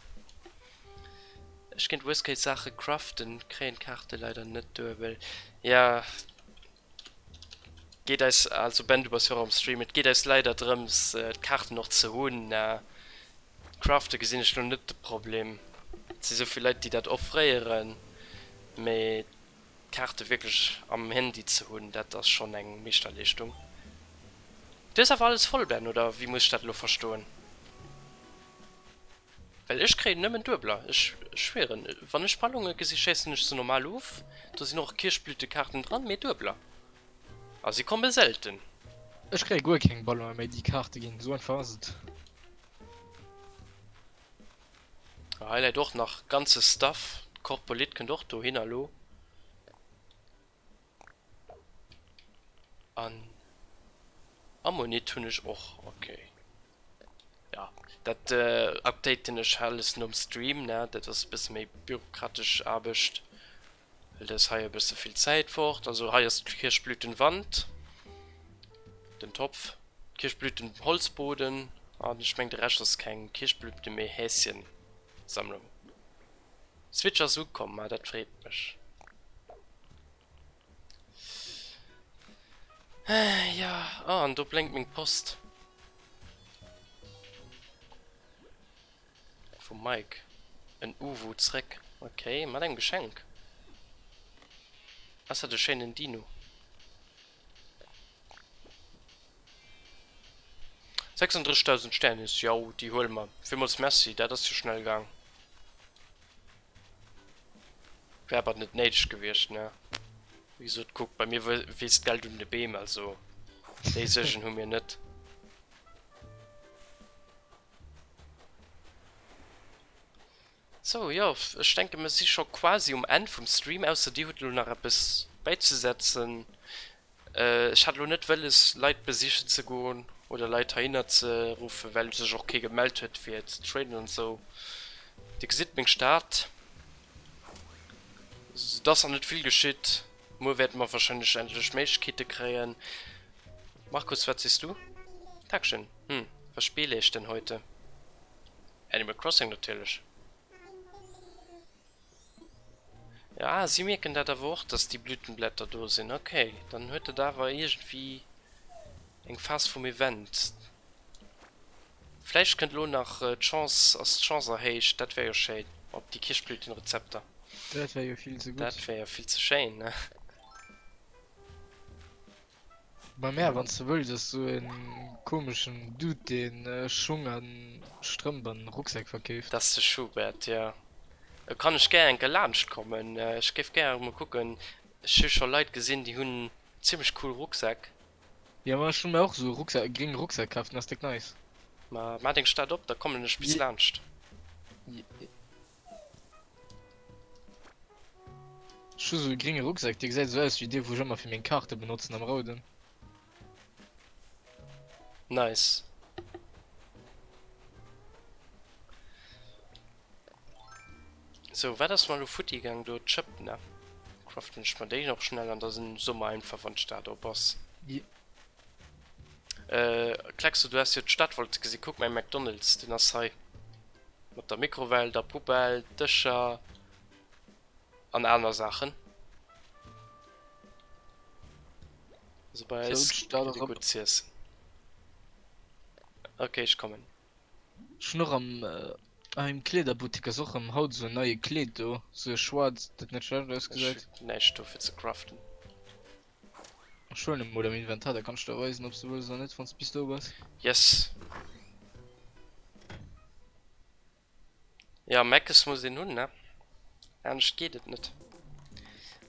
Ech kéint worst case Saache craften, kréien d'Kaarte leider net duebel. Jo, geet eis, also Ben du bass jo och am Stream, et geet eis leider drëms d'Kaarten och ze hunn. Crafte gesinn ech lo net de Problem, et si souvill Leit déi dat offréieren, mee d'Kaarte wierklech am Handy ze hunn, dat ass schonn eng Meeschterleeschtung. Du hues awer alles voll Ben, oder wéi muss ech dat elo verstoen? Well ech kréien nëmmen Duebler, ech schwieren, wann ech Ballonge gesi schéissen ech se normal of, do sinn och Kirschblütekaarten dran, mee Duebler a si komme selten. Ech kréie guer keng Ballonen méi déi Kaarte ginn, esou einfach ass et. Hei läit och nach ganze Stuff, d'Korpolit kënnt och dohinner elo. An Ammonit hunn ech och, ok. Ja, dat updaten ech alles nom Stream, ne, dat ass e bësse méi bürokratesch Aarbecht, well dat ass hei e bësse vill Zäit fort. Also hei ass d'Kirschblütenwand, den Topf, d'Kirschblütenholzboden an ech meng de Rescht ass keng Kirschblüten, mee Häschensammlung. Switch ass ukomm, ma dat freet mech. Ja, oh, an do blénkt meng Post. Vum Mike. En Uwu zréck. Okay, mat engem Geschenk. Ass dat e schéinen Dino? 36.000 Sternis, jau, déi huele mer. Villmools Merci, dat ass jo schnell gaang. Wär awer net néideg gewiescht, ne? Wéi gesot, kuck, bei mir wiisst d'Geld un de Beem, also déi Suergen hu mir net. Sou, jo, ech denke mir si scho quasi um Enn vum Stream, ausser dir hutt elo nach eppes bäizesetzen. Ech hat elo net wëlles Leit besichen ze goen oder Leit heihinner ze ruffen, well sech och kee gemellt huet fir ze traden an esou. Dir gesitt meng Stad, et ass nach net vill geschitt. Muer wäerte mer wahrscheinlech endlech Méiglechkeete kréien. Markus, wat sees du? Tagchen, hm, was spiele ich denn heute? Animal Crossing natierlech. Ja, si mierken dat awer och, dass déi Blütenblätter do sinn. Ok, dann huet et awer iergendwéi eng Phas vum Event. Vläicht kënnt elo nach d'Chance, ass d'Chance erhéicht, dat wär jo schéin, op déi Kirschblütenrezepter. Dat wär jo vill ze gutt. Dat wär jo vill ze schéin, ne? Bei mär, wanns de wëlls, ass sou en komeschen Dude deen Schung an Strëmp an Rucksäck verkeeft. Dat ass de Schubert, jo. Do kann ech gär enke laanscht kommen. Ech géif gär emol kucken. Ech hu scho Leit gesinn, déi hunn zimmlech cool Rucksäck. Jo ma ech hunn mer och sou e Rucksack, e grénge Rucksack kaf, den ass déck nice. Ma maach deng Stad op, da kommen ech bis laanscht. Ech hu sou e gringe Rucksack, dee gesäit sou aus wéi dee wou ech ëmmer fir meng Kaarte benotzen am rouden. Nice. Sou, wat ass mer elo futti gaang do? D'Schëpp, ne? Craften ech mer déi och schnell an da soe mer einfach wann d'Stad op ass. Äh, Kleckso, du has jo d'Stad wollte gesi. Kuck, mäi McDonald's, deen ass hei. Mat der Mikrowell, der Poubelle, Dëscher an aner Saachen. Also bei eis kritt ee gutt z'iessen. Ok, ech kommen. Ech hunn och am im Kleederbuttek ass och rëm haut esou en neie Kleed do, esou e schwaarzt, dat net schlecht ausgesäit. Ech hunn näischt do fir ze craften. Ech huelen e mol am Inventar, da kann ech der weisen obs de wëlls oder net, wanns de bis do bass. Yes. Ja, Meckes muss een hunn, ne? Anescht geet et net.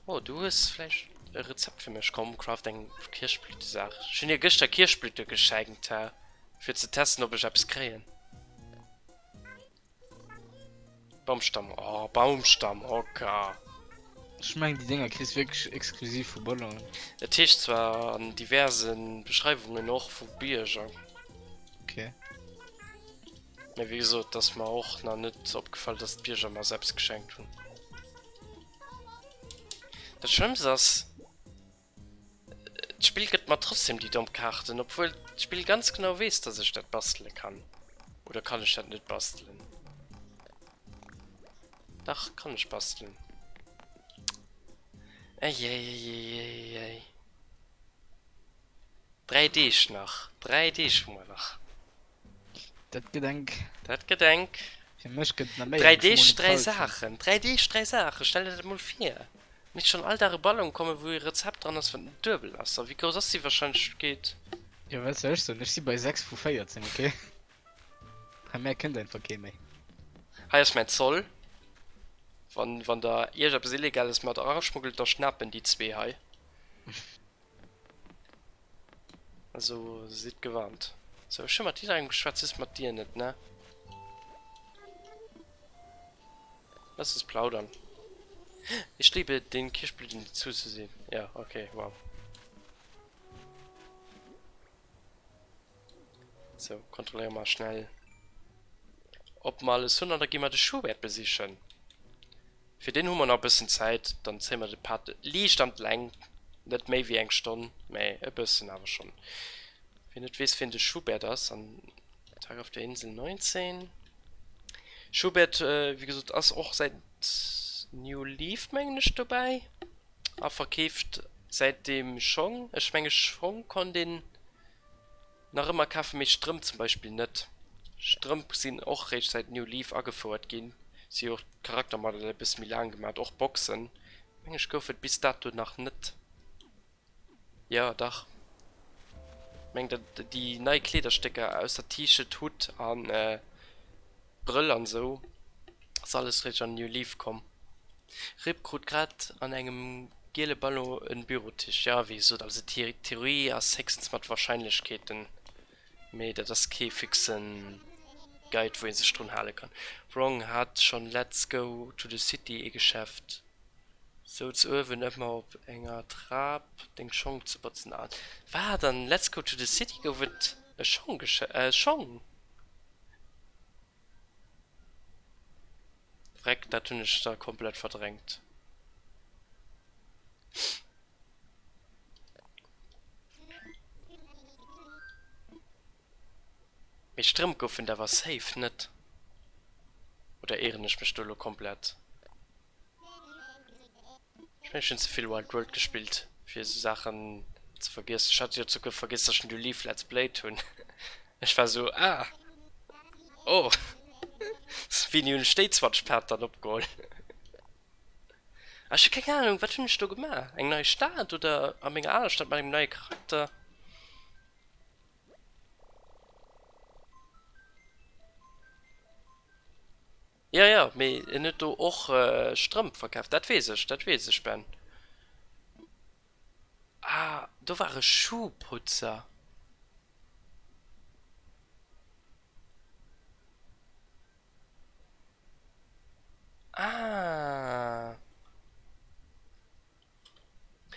Oh, du hues vläicht e Rezept fir mech. Komm, craft eng Kirschblütesaach. Ech hunn dir gëschter Kirschblüte geschenkt, hä? Fir ze testen, ob ech eppes kréien. Baumstamm, oh Baumstammhocker! Ech mengen déi Dénger kriss wierklech exklusiv vu Ballonen. Et heescht zwar an diversen Beschreiwungen och vu Bierger. Ok. Mee wéi gesot, et ass mer och nach net opgefall, dass d'Bierger mer eppes geschenkt hunn. Dat Schlëmmst ass, D'Spill gëtt mer trotzdem déi domm Kaarten, obwuel d'Spill ganz genau weess, dass ech dat bastele kann. Oder kann ech dat net bastelen? Dach, kann ech bastelen. Eieieiei. 3 Deeg nach, 3 Deeg hu mer nach. Dat gëtt enk. Dat gëtt enk. Fir mech gëtt et nach méi 3 enk, ech Deeg, mol 3 net falsch. Saachen. 3 Deeg, 3 Saachen. Stell der dat mol vir. Misst schonn all Dag e Ballon kommen, wou e Rezept dran ass, wat net duebel ass. A wéi grouss ass déi Warscheinlechkeet? Jo, wat soll ech soen? Ech si bei 6 vu 14, ok? Bei mär kënnt einfach kee méi. Hei ass mäin Zoll. Wann, wann der iergeppes Illegales mat eraschmuggelt, da schnapen déi zwee hei. Also sidd gewarnt. Sou, ech hu mat jidderengem geschwat, just mat dir net, ne? Lass uns plaudern. Ich liebe den Kirschblüten zuzusehen. Ja, okay, wow. Sou, kontrolléiere mer schnell, ob mer alles hunn an da gi mer de Schubert besichen. Fir deen hu mer nach e bëssen Zäit, dann zéie mer de Part liicht an d'Längt, net méi wéi eng Stonn, mä e bëssen awer schonn. Wien net weess, wien de Schubert ass, an Tag auf der Insel 19. Schubert, wéi gesot, ass och säit New Leaf, mengen ech, dobäi a verkeeft säitdeem Schong. Ech menge Schong konnt een Nach ëmmer kafe mee Strëmp zum Beispill net. Strëmp sinn och réischt säit New Leaf agefouert ginn, si hu och d'Charaktermodeller e bësse méi laang gemat, och Boxen meng ech gouf et bis dato nach net. Jo dach meng dat déi nei Kleederstécker ausser T-Shirt, Hutt an Brëll an esou ass alles réischt an New Leaf komm. Rip krut grad an engem giele Ballon en Bürotisch. Jo wéi gesot, also Theorie ass héchstens mat Wahrscheinlechkeeten, mee dat ass kee fixen Guide wou een sech drun hale kann. Wrong, hat schon Let's go to the city ee Geschäft, souz uewen ëmmer op enger Trap deng Schong ze botzen an wat an Let's go to the city gouf et e Schonggeschäft, Schong? Vreck, dat hunn ech da komplett verdrängt. Mee Strëmp goufen et awer safe net. Oder ieren ech mech do elo komplett? Ech mengen ech hunn ze vill Wild World gespillt fir esou Saachen ze vergiessen. Ech hat jo souguer vergiess dass ech New Leaf Let's Played hunn. Ech war esou ah oh wéini hunn ech déi 20 Part dann opgeholl? Ah ech hu keng Ahnung wat hunn ech do gemaach? Eng nei Stad oder a menger aler Stad mat engem neie Charakter? Jo, jo, mee en huet do och Strëmp verkaf, dat weess ech, dat weess ech, Ben. Ah, do war e Schuhputzer. Ah.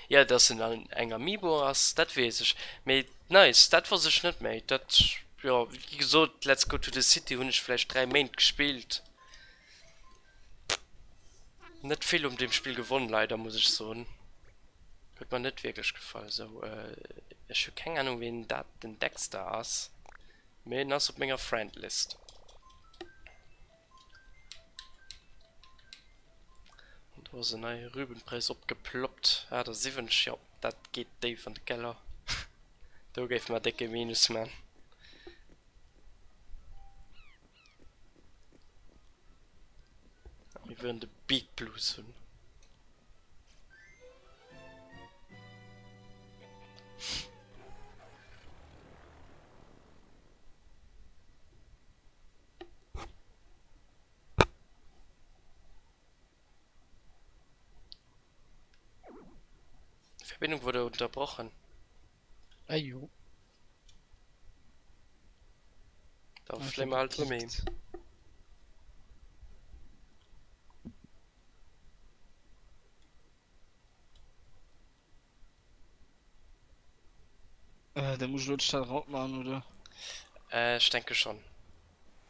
Jo, dass en an eng Amiibo ass, dat weess ech. Mee nice, dat wosst ech net méi. Dat, jo, wéi gesot, Let's Go to the City hunn ech vläicht 3 Méint gespillt. Net vill um deem Spill gewonn, leider, muss ech soen. Huet mer net wierklech gefall. Sou, ech hu keng Ahnung, wien dat den Dexter ass, mee en ass op menger Friendlist. An do ass en neie Rübenpräis opgeploppt, 78, jo dat geet déif an de Keller, do géife mer décke Minus man. Mir wëllen de Big Blues hunn. Verbindung wurde unterbrochen. Ajo. Da fléie mer halt rëm een. Da muss ech elo d'Stad erop man, oder? Ech denke schonn.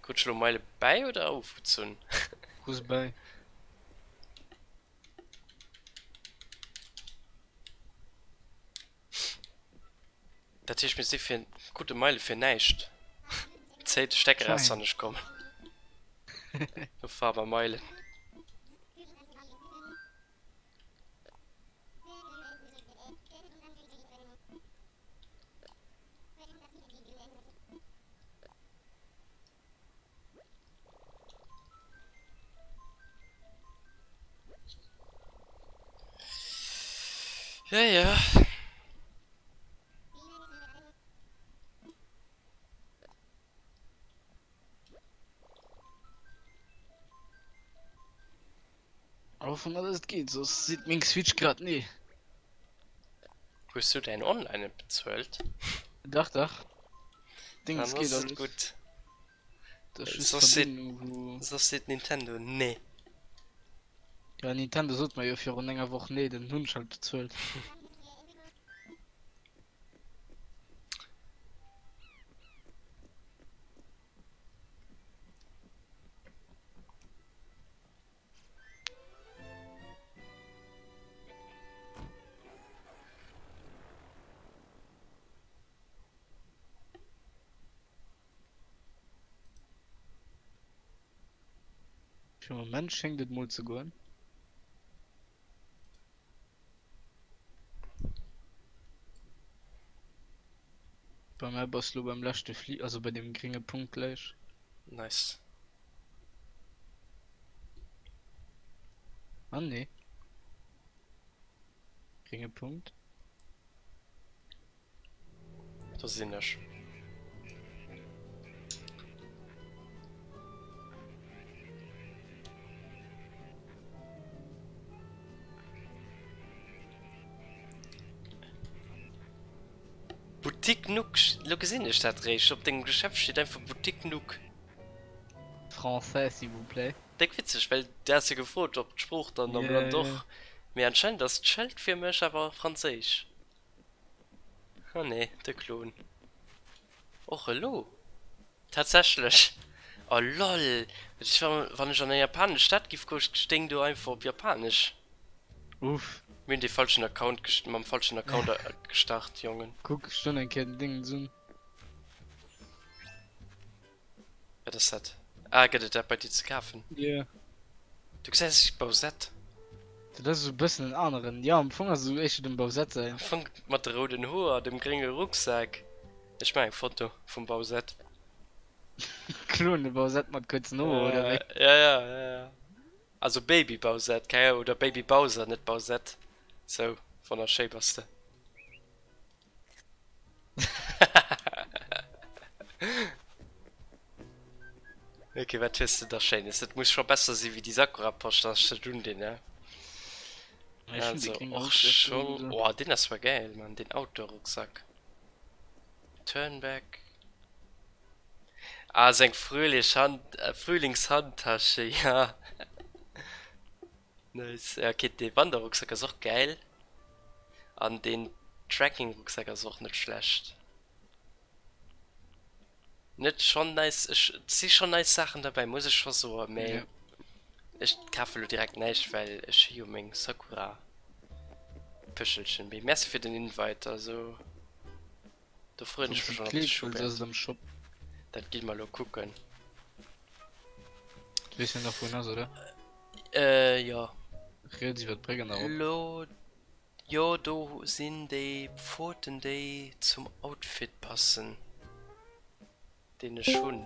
Krut ech elo Meile bäi oder ofgezunn? Krus bäi. Dat heescht mir si fir krute Meile fir näischt. Zéi de Stecker aus wann ech kommen. Do fare mer Meilen. Ja, ja. Hoffen mer dass et geet, soss seet meng Switch grad nee. Hues du däin Online net bezuelt? Dach dach. Dings geet alles. Gutt. Soss seet soss seet Nintendo nee. Ja Nintendo sot mer jo virun enger Woch nee, dann hunn ech halt bezuelt. Fir de Moment schéngt et mol ze goen. Bei mär bass lo beim leschte Fli, also bei deem grénge Punkt gläich. Nice. Ah nee. Grénge Punkt. Do sinn ech. Boutique Nook, lo gesinn ech dat réischt, op dengem Geschäft steet einfach Boutique Nook. Français s'il vous plaît. Déck witzeg, well du has jo gefrot op d'Sprooch dann am Land och, mee anscheinend ass d'Schëld fir mech awer franséisch. Ah nee, de Klon. Och elo? Tatsächlech? Oh lol, ech war, wann ech an eng japanesch Stad giff goen, stéing do einfach op japanesch. Uff. Mir hunn dee falschen Account, mam falschen Account gestart, Jongen. Kuck, ech hunn eng Kéier den Dingens un. Wat ass dat? Ah, gëtt et dat bei dir ze kafen? Jo. Du gesäis aus wéi Bowsette. Dat ass esou e bëssen en aneren. Jo, am Fong ass et esou éischter dem Bowsette säin. Am Fong mat de rouden Hoer, dem grénge Rucksak. Ech maachen eng Foto vum Bowsette. Klon de Bowsette mat kuerzen Hoer, oder wéi? Ja, ja, ja, ja. Also Baby Bowsette, keng Ahnung, oder Baby Bowser, net Bowsette. Sou, wonnerschéi bass de. Ok, wat hues de da Schéines? Et muss scho besser si wéi déi Sakura-Posch, dass ech dat undinn, ne? Also, och Schong. Oh, deen ass zwar gäil, Mann, deen Outdoor-Rucksack. Turnback. Ah, seng fröhlich Hand, Frühlingshandtasche, ja. Nice. Ja, okay, dee Wanderrucksack ass och gäil. An deen Trekking-Rucksack ass och net schlecht. Net schonn nice, ech, et si schonn nice Saachen derbäi, muss ech scho soen, mee Ja. ech kafe lo direkt näischt, well ech hu jo meng Sakura-Pëschelchen. Mee merci fir den Invite, also do freeën Wann ech s mech du schonn op de d'Kleed wëlls, ass Schubert. et am Shop. Dat gi mer lo kucken. Du weess jo nach wou en ass, oder? Äh, jo. Riets iwwer d'Bréck an erop. Lo, jo do sinn déi Pfoten déi zum Outfit passen deen ech hunn.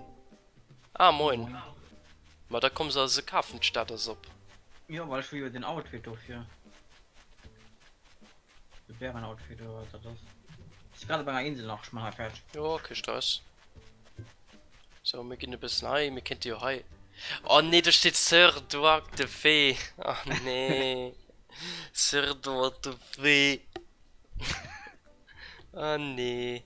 Ah moin, ma da komm se se kafen, d'Stad ass op. Jo well ech hu jo den Outfit dofir, de Bärenoutfit oder wat dat ass. Ech si grad op enger Insel nach, ech man hei fäerdeg. Jo kee Stress. Sou mir ginn e bëssen hei, mir kéinte jo hei, oh nee do steet Sir Doig de Fee, oh nee Sir Doig de Fee, oh nee.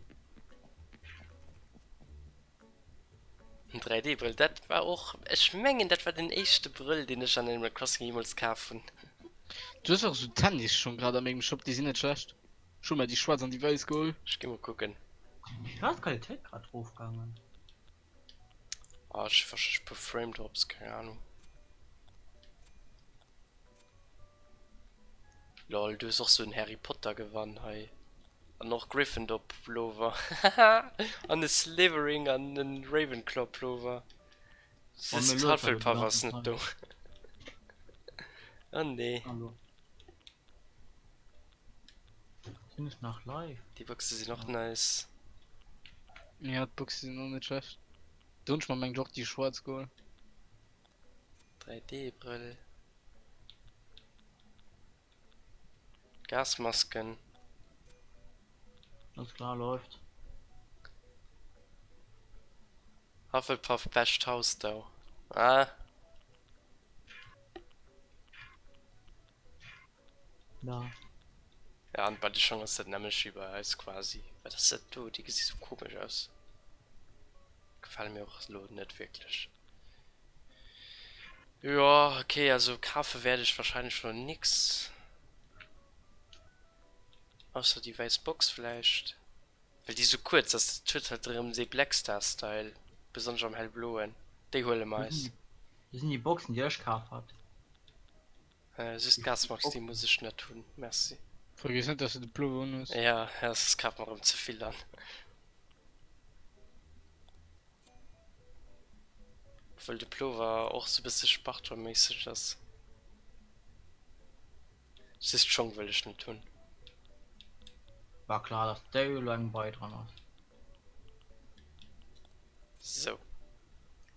En 3D Brëll, dat war och, ech mengen dat war den éischte Brëll deen ech an Animal Crossing jeemools kaf hunn. Du hues och esou Tennisschong grad a mengem Shop, déi sinn net schlecht. Ech hu mer déi schwaarz an déi wäiss geholl. Ech gi mol kucken. Wéi ass d'Qualitéit grad rofgaangen? Ah, ech hu warscheinlech e puer Frame Drops, keng Ahnung. Lol, du hues och sou en Harry Potter Gewann hei. An och Gryffindor Pullover. An e Slytherin an en Ravenclaw Pullover. Oh, Just Hufflepuff ass net do. Oh nee. Sinn ech nach live? Déi Boxe sinn och nice. Ja, d'Boxe sinn och net schlecht. Do hunn ech mer mengt och déi schwaarz geholl. 3D Brëll. Gasmasken. Alles klar, läuft. Hufflepuff Best House though. Ah. Da. Ja, an bei de Schong ass dat nämmlecht wéi bei eis quasi. Wat ass dat do? Déi gesi sou komesch aus. Gefale mir och elo net wierklech. Jo, okay, also kafe wäert ech wahrscheinlech lo nix. Ausser déi wäiss Box vläicht. Well déi sou kuerz ass, dat huet halt erëm dee Blackstar-Style, besonnesch am hellbloen. Déi huele mer eis. Do sinn déi Boxen, déi ech kaf hat. Just d'Gasmax, déi muss ech net hunn, merci. Vergiess net, dass du de Plover unhues. Ja, soss kafe mer erëm ze vill an. Wëll de Plover och sou bësse Sparta-méisseg ass. Just d'Schong wëll ech net hunn. War klar dass déi elo eng Bei dran ass. Sou.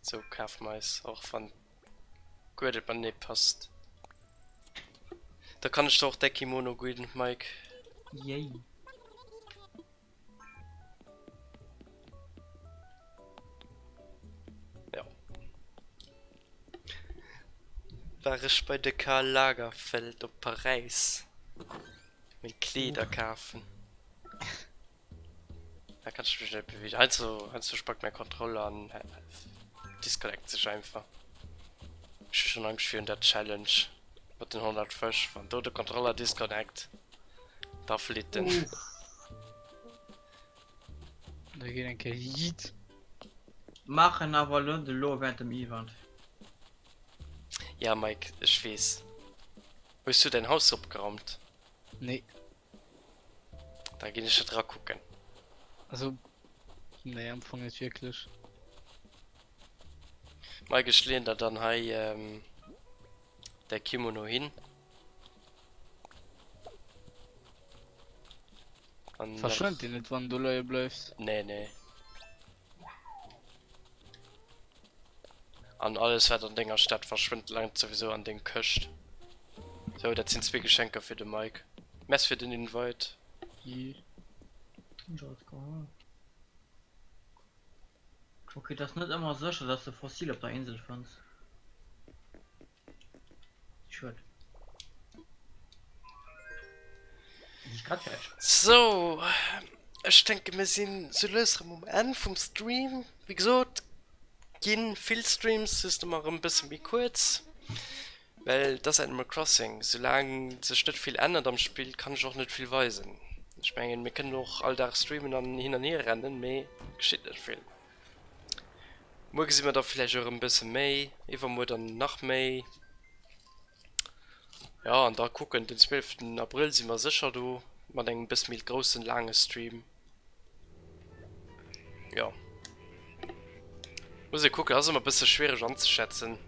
Sou kafe mer eis, och wann guer net matenee passt. Da kann ech der och däi Kimono ginn, Mike. Yay. Ja. War ech bei de Karl Lagerfeld op Paräis meng Kleeder kafen. Da kann ech mech net bewegen. Heiansdo, heiansdo spackt mäi Controller an disconnect sech einfach. Ech hu schon Angscht virun der Challenge mat den 100 Fësch. Wann do de Controller disconnect. Da flitt en. Da geet eng Kéier Yeet. Maachen awer elo net elo während dem Event. Ja Mike, ech weess. Hues du däin Haus opgeraumt? Nee. Da ginn ech net rakucken. Also, nee, am Fong net wierklech. Mike, ech leeën der dann hei däi Kimono hin. Verschwënnt deen net wann du leie bleifs? Nee nee. An alles wat an denger Stad verschwënnt langt souwisou an deng Këscht. Sou dat sinn zwee Geschenker fir de Mike. Merci fir den Invite. Ok, et ass net ëmmer sécher dass de Fossil op der Insel fënns. Schued. Sou, ech denke mir sinn sou lues erëm um Enn vum Stream. Wéi gesot, ginn vill Streams, just ëmmer erëm e bësse méi kuerz, well et ass Animal Crossing, soulaang sech net vill ännert am Spill, kann ech och net vill weisen. Ech mengen, mir kënnen och all Dag streamen an hin an hier rennen, mee geschitt net vill. Muer gesi mer da villäicht och erëm e bësse méi, iwwermuer dann nach méi. Jo, an da kucken, den 12 Abrëll si mer sécher do mat engem bësse méi groussen, laange Stream. Jo. Muss ee kucken, ass ëmmer e bësse schwiereg anzeschätzen.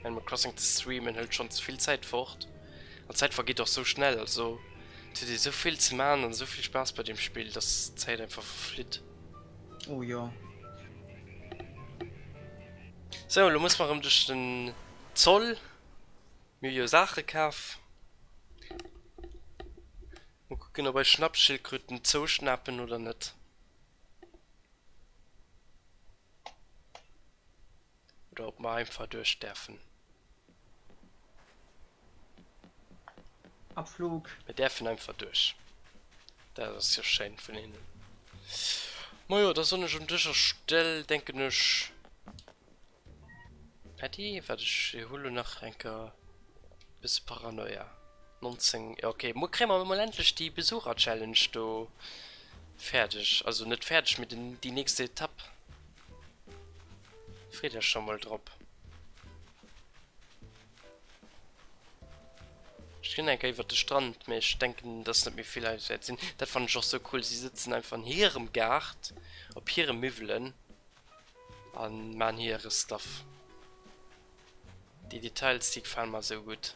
Animal Crossing ze streamen hëlt schonns vill Zäit fort. An d'Zäit vergeet och sou schnell, also et huet ee sou vill ze man an sou vill Spaass bei deem Spill, dass d'Zäit einfach verflitt. Oh jo. Sou, elo muss mer erëm duerch den Zoll. Mir hu jo Saache kaf. Mol kucken, ob eis Schnappschildkröten zouschnappen oder net. Oder ob mer einfach duerch däerfen. Abflug. Mir däerfen einfach duerch. Dat ass jo schéin vun hinnen. Majo, da soen ech un dëser Stell, denken ech, Äddi. Wat ech hu lo nach eng Kéier e bësse Paranoia. 19, jo ok, muer kréie mer emol endlech déi Besucher-Challenge do. Fäerdeg, also net fäerdeg, mee den déi nächste Etapp. Freet iech scho mol drop. Ech ginn eng Kéier iwwert de Strand, mee ech denken dass net méi vill Leit wäert sinn. Dat fannen ech och sou cool, si sëtzen einfach an hirem Gaart op hire Miwwelen a maan hire Stuff. Déi Details déi gefalen mer sou gutt.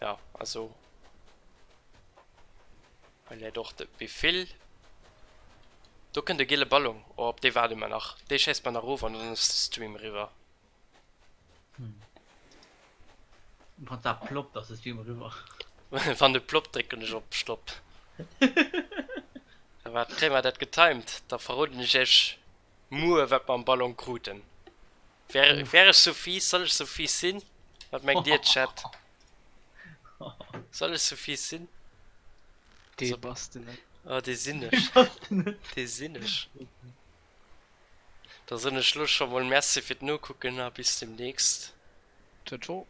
Ja also hei läit och de Befill. Do kënnt e giele Ballon, oh op dee waarde mer nach. Dee schéisst mer nach of an dann ass de Stream eriwwer. Wann dat ploppt ass de Stream eriwwer. Wann e ploppt drécken ech op Stopp. Da wat kréie mer dat getimed? Da verroden ech iech Muer wat mer am Ballon kruten. Wär, wär ech sou fies? Soll ech sou fies sinn? Wat mengt dir, Chat? Soll ech sou fies sinn? Dee bass de net. Oh, dee sinn ech. Dee sinn ech. Da soen ech lo scho mol Merci fir d'Nokucken a bis demnächst. Ciao, ciao.